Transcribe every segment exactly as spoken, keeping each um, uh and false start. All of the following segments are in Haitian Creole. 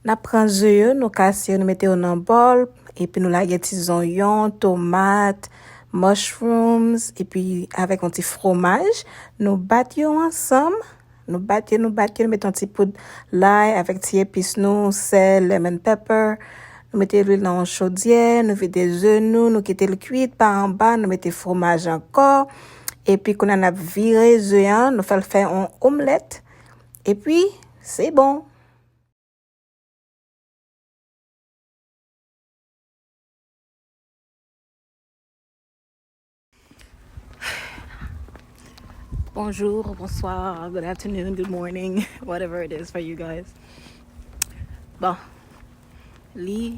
N ap pran ze yo, nou kase yo, nou mete yo nan bòl, epi nou lage ti zonyon, tomat, mushrooms, epi avèk yon ti fwomaj, nou bat yo ansanm. Nou bat yo, nou bat yo, nou mete yon ti poud lay avèk ti epis nou, sèl, lemon pepper. Nou mete lwil nan yon chodyè, nou vide ze nou, nou kite l kwit pa anba, nou mete fwomaj ankò. Epi kounye a n ap vire ze an, nou fè l fè yon omlèt. Epi, se bon. Bonjour, bonsoir, good afternoon, good morning, whatever it is for you guys. Bon, li,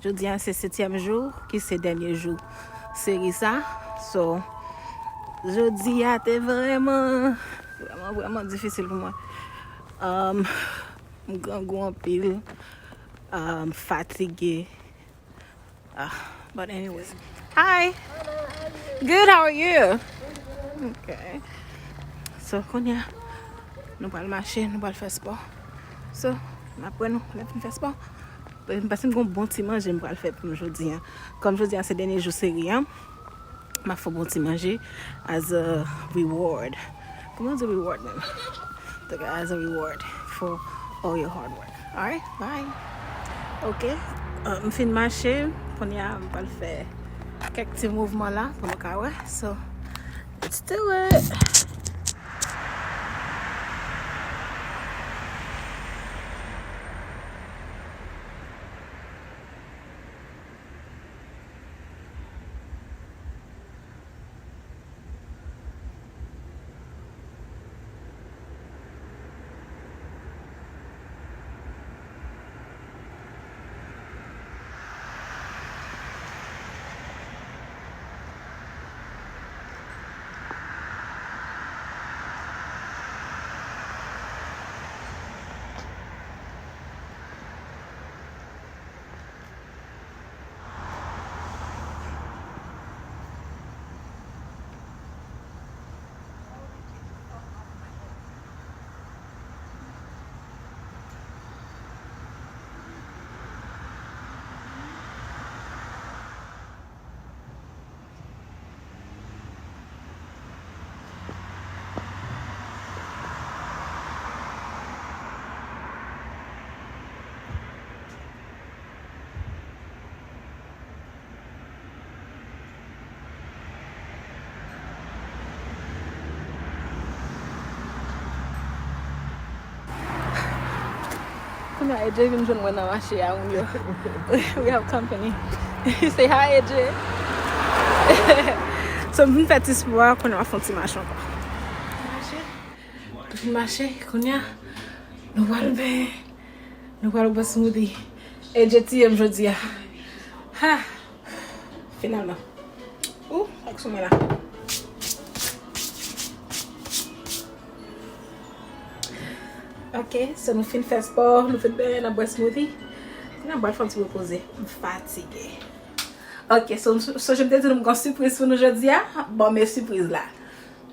jodi a se setyèm jou, ki se dènye jou seri sa. So, jodi a te vrèman, vrèman, vrèman difisil pou mwen. Um, m grangou anpil, um, fatige. Ah, but anyways. Hi. Good, how are you? Okay. So, kounye a, nou pral mache, nou pral fè spò. So, m ap wè nou lè m fin fè spò. Paske m gen yon bon ti manje m pral fè pou nou jodi a. Kòm jodi a se dènye jou seri a, m ap fè yon bon ti manje as a reward. Kòman yo di reward menm? Antouka, as a reward for all your hard work. Alright, bye. Ok, uh, m fin mache, kounye a m pral fè kèk ti mouvman la pou nou ka wè. So, let's do it. Kounye a, A J vin jwenn mwen nan mache a, wi. We have company. Say hi, A J. So, m vin fè ti spò a, kounye a m ap fè yon ti mache ankò. Mache. Tout moun mache, kounye a, nou pral benyen, nou pral bwè smoothie. A J tiye m jodi a. Ha! Finalman. Ou, ak sou mwen la. Ok, so nou fin fè spò, nou fin benyen, n ap bwè smoothie. Kounye a m pral fè yon ti repoze. M fatige. Ok, so, so jan m te di nou, m gen yon sipriz pou nou jodi a. Bon, men sipriz la.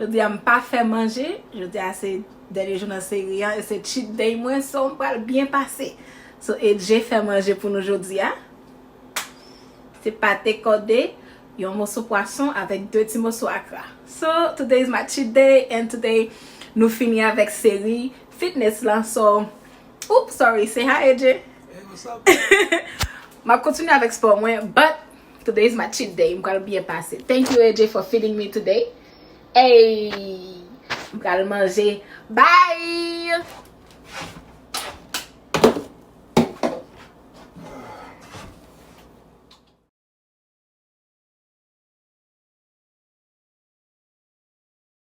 Jodi a, m pa fè manje. Jodi a, se dènye jou nan seri an. E se cheat day mwen. So, m pral byen pase. So, A J fè manje pou nou jodi a. Se pate kòde, yon moso pwason avèk de ti moso akra. So, today is my cheat day. And today, nou fini avèk seri fitness lan. So, oops, sorry. Say hi, A J. Hey, what's up? M ap kontinye avèk spò mwen, but today is my cheat day. M pral byen pase. Thank you, A J, for feeding me today. Hey! M pral manje. Bye!